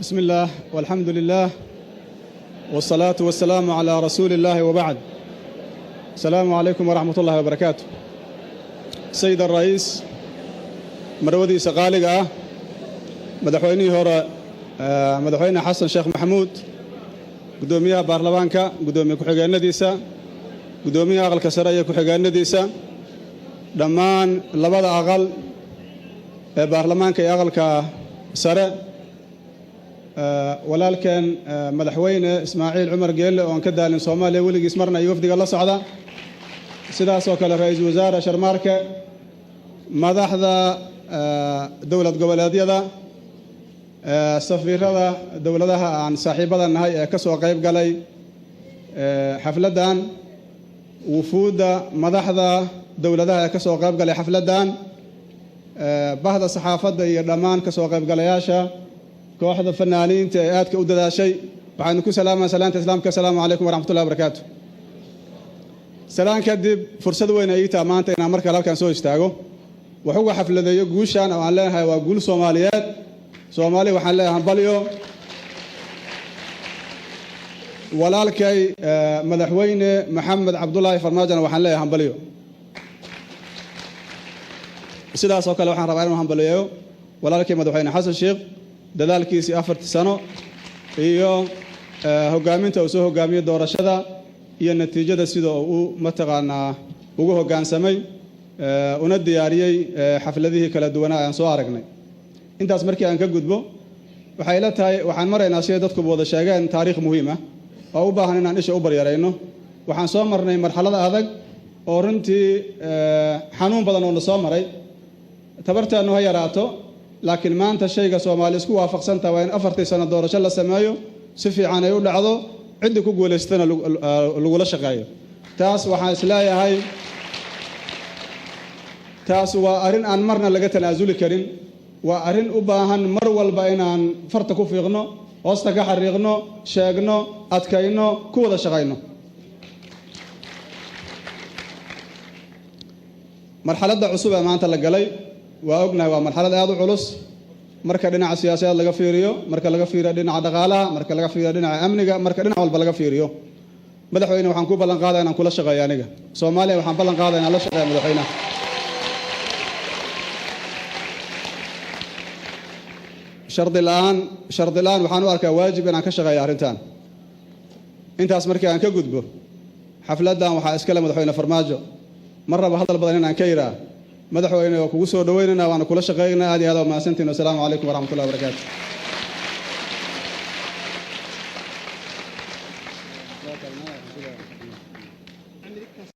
بسم الله والحمد لله والصلاة والسلام على رسول الله وبعد. السلام عليكم ورحمة الله وبركاته. سيد الرئيس، marwadiisa qaaliga ah, madaxweynihii hore, Madaxweyne Xasan Sheekh Maxamuud, guddoomiyaha baarlamaanka, guddoomiye ku-xigeenadiisa, guddoomiyaha aqalka sare iyo ku-xigeenadiisa, dhammaan labada aqal ee baarlamaanka iyo aqalka sare, walaalkeen Madaxweyne Ismaaciil Cumar Geelle oon ka daalin Soomaaliya weligiis marna iyo wafdiga la socda, sidaasoo kale Ra-iisul Wasaare Sharmaarke, madaxda dowlad goboleedyada, safiirada dowladaha aan saaxiibada nahay ee ka soo qayb galay xafladdan, wufuudda madaxda dowladaha ee ka soo qayb galay xafladdan, bahda saxaafadda iyo dhammaan ka soo qaybgalayaasha, kooxda fanaaniinta ee aadka u dadaashay, waxaanu ku salaamaa salaanta Islaamka: asalaamu calaykum waraxmatullahi wabarakaatu. Salaan kadib, fursad weyn ay ii taha maanta inaan mar kale halkan soo istaago, wax uga xafladeeyo guushan oo aan leenahay waa guul Soomaaliyeed. Soomaali waxaan leeyahay hambalyo. Walaalkay Madaxweyne Maxamed Cabdulaahi Farmaajona waxaan leeyahay hambalyo. Sidaas oo kale waxaan rabaa inuu hambaliyeeyo walaalkay Madaxweyne Xasan Sheekh, dadaalkiisii 4-tii sano iyo hoggaaminta uu soo hoggaamiyey doorashada iyo natiijada, sida uu mataqaanaa ugu hoggaansamay una diyaariyey xafladihii kala duwanaa aan soo aragnay. Intaas markii aan ka gudbo, waxay la tahay waxaan maraynaa, siday dadkuba wada sheegeen, taariikh muhiim ah oo u baahan inaan isha u baryarayno. Waxaan soo marnay marxalad adag oo runtii xanuun badan oo na soo maray. Tabarteennu ha yaraato, laakiin maanta shayga Soomaali isku waafaqsantaha waa in 4-tii sano doorasho la sameeyo, si fiican ay u dhacdo, ciddii ku guulaystana lagula shaqeeyo. Taas waxaan isleeyahay taas waa arrin aan marna laga tanaasuli karin, waa arrin u baahan mar walba inaan farta ku fiiqno, hoosta ka xariiqno, sheegno, adkayno, ku wada shaqayno. Marxaladda cusub ee maanta la galay waa ognahay, waa marxalad aad u culus marka dhinaca siyaasadeed laga fiiriyo, marka laga fiiriyo dhinaca dhaqaalaha, marka laga fiiriyo dhinaca amniga, marka dhinac walba laga fiiriyo. Madaxweyne, waxaan ku ballan qaadaya inaan kula shaqeeyo aniga. Soomaaliya waxaan ballan qaadaya inaan la shaqeeyo madaxweynaha. Shardi la'aan, shardi la'aan waxaan u arkaa waajib inaan ka shaqeeyo arrintan. Intaas markii aan ka gudbo, xafladdan waxaa iskale Madaxweyne Farmaajo. Mar raba hadal badan inaan ka yidhaa. Madaxweyne, waa kugu soo dhaweynayna, waana kula shaqeynaa. Aad iyo aad waa mahadsantihin. Wasalaamu calaykum waraxmatullahi wabarakaatu.